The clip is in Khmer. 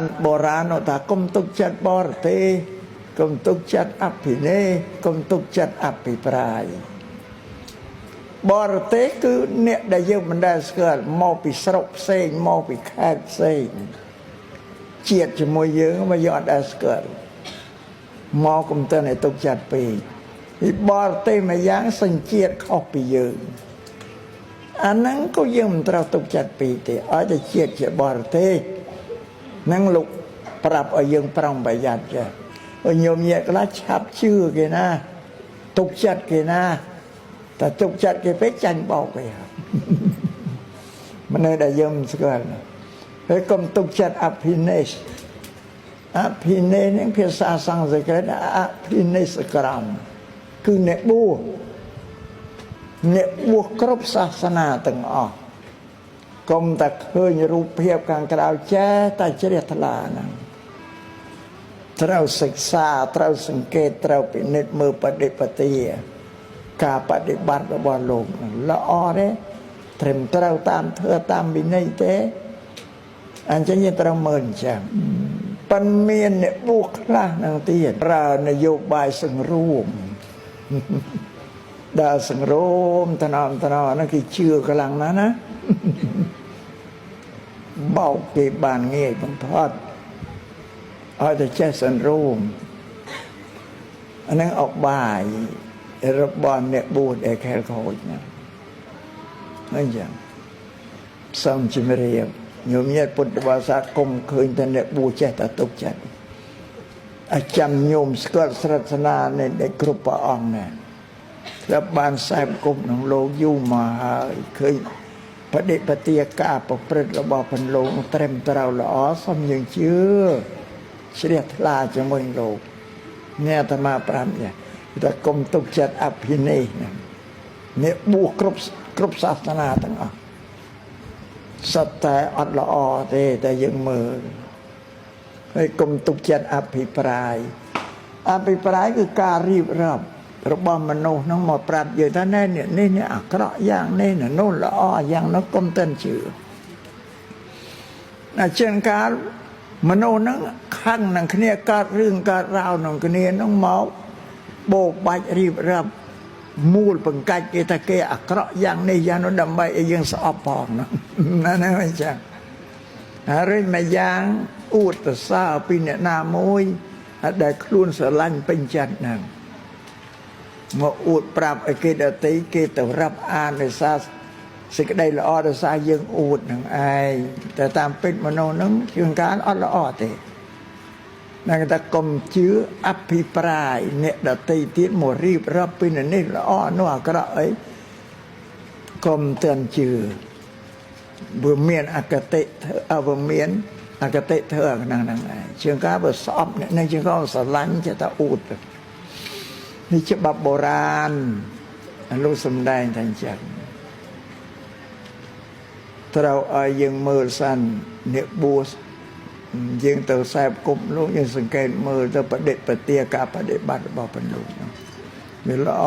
នបុរាណថាកុំទុកចិត្តបរទេសកុំទុកចិត្តអភិនេកុំទុកចិត្តអភិប្រាយបរទេសគឺអ្នកដែលយើងមិនដែលស្គាល់មកពីស្រុកផ្សេងមកពីខេត្តផ្សេងជាតិជាមួយយើងមកយើងអត់ដែលស្គាល់មកកុំទៅឲ្យទុកចិត្តពេកពីបរទេសមួយយ៉ាងសញ្ជាតិខុសពីយើងអាហ្នឹងក៏យើងមិនត្រូវទុកចិត្តពេកទេឲ្យតែជាតិជាបរទេសហ្នឹងលោកប្រាប់ឲ្យយើងប្រុងប្រយ័ត្នចេះឲ្យញោមញាតិខ្លះឆាប់ជឿគេណាទុកចិត្តគេណាតែទុកចិត្តគេពេកចាញ់បោកគេហើយមនុស្សដែលយើងមិនស្គាល់ហើយកុំទុកចិត្តអភិនេសអភិនេសហ្នឹងភាសាសំស្ក្រឹតអភិនេសក្រមគឺអ្នកបួសអ្នកបួសគ្រប់សាសនាទាំងអស់កុំតែឃើញរូបភាពខាងក្រៅចេះតែជ្រះថ្លាហ្នឹងត្រូវសិក្សាត្រូវសង្កេតត្រូវពិនិត្យមើលបដិបទាការបដិបត្តិរបស់លោកហ្នឹងល្អទេត្រឹមត្រូវតាមធ្វើតាមវិន័យទេអញ្ចឹងយើងត្រូវមើលអញ្ចឹងប៉ុន្មានអ្នកបួសខ្លះហ្នឹងទៀតប្រើនយោបាយសង្រួមដល់សង្រួមតំណតំណហ្នឹងគេជឿខ្លាំងណាស់ណាបោកគេបានងាយបំផុតឲ្យតែចេះសង្រួមអាហ្នឹងអបាយរបស់អ្នកបួសដែលខែលខូចហ្នឹងអញ្ចឹងសូមជំរាបញោមញាតិពុទ្ធបរិស័ទគុំឃើញតែអ្នកបួសចេះតែទុកចិត្តអាចាំញោមស្គាល់ស្រិតស្នានៃដែលគ្រប់ព្រះអង្គណាធ្លាប់បានសែបគប់ក្នុងលោកយូរមកហើយឃើញបដិបទាការប្រព្រឹត្តរបស់ពន្លងត្រឹមត្រូវល្អសូមយើងជឿជ្រះថ្លាជាមួយលោកនេះអាត្មាប្រាប់នេះតែគុំទុកចិត្តអភិនេសណាអ្នកបួសគ្រប់គ្រប់សាសនាទាំងអស់សត្វតែអត់ល្អទេតែយើងមើលហើយកុំទុកចិត្តអភិប្រាយអភិប្រាយគឺការរៀបរាប់របស់មនុស្សហ្នឹងមកប្រាប់យើងថាណែនេះនេះអាក្រក់យ៉ាងនេះនោះល្អយ៉ាងនោះកុំតិនជឿណាជាងកាលមនុស្សហ្នឹងខឹងនឹងគ្នាកើតរឿងកើតរ៉ាវនឹងគ្នាហ្នឹងមកបោបាច់រៀបរាប់មូលបង្កាច់គេថាគេអាក្រក់យ៉ាងនេះយ៉ាងនោះដើម្បីឲ្យយើងស្អប់ផងណាហ្នឹងអញ្ចឹងហើយមួយយ៉ាងអួតសរសើរពីអ្នកណាមួយដែលខ្លួនស្រឡាញ់ពេញចិត្តហ្នឹងមកអួតប្រាប់ឲ្យគេដទៃគេទៅរាប់អានដោយសារសេចក្តីល្អដោយសារយើងអួតនឹងឯងតែតាមពិតមនុស្សហ្នឹងជួនកាលអត់ល្អទេហ្នឹងគេថាកុំជឿអភិប្រាយអ្នកដទៃទៀតមករៀបរាប់ពីនេះល្អនោះអាក្រក់អីកុំទាន់ជឿវាមានអកតិធ្វើអវមានអកតិធ្វើអាក្នុងហ្នឹងឯងជាងកាលបើស្អប់អ្នកនេះជាងកាលស្រឡាញ់ចេះតែអួតនេះច្បាប់បុរាណលោកសំដែងថាអញ្ចឹងត្រូវឲ្យយើងមើលសិនអ្នកបួសយើងទៅខ្សែគប់លោកយើងសង្កេតមើលទៅបដិបទាការបដិបត្តិរបស់បណ្ឌុហ្នឹងវាល្អ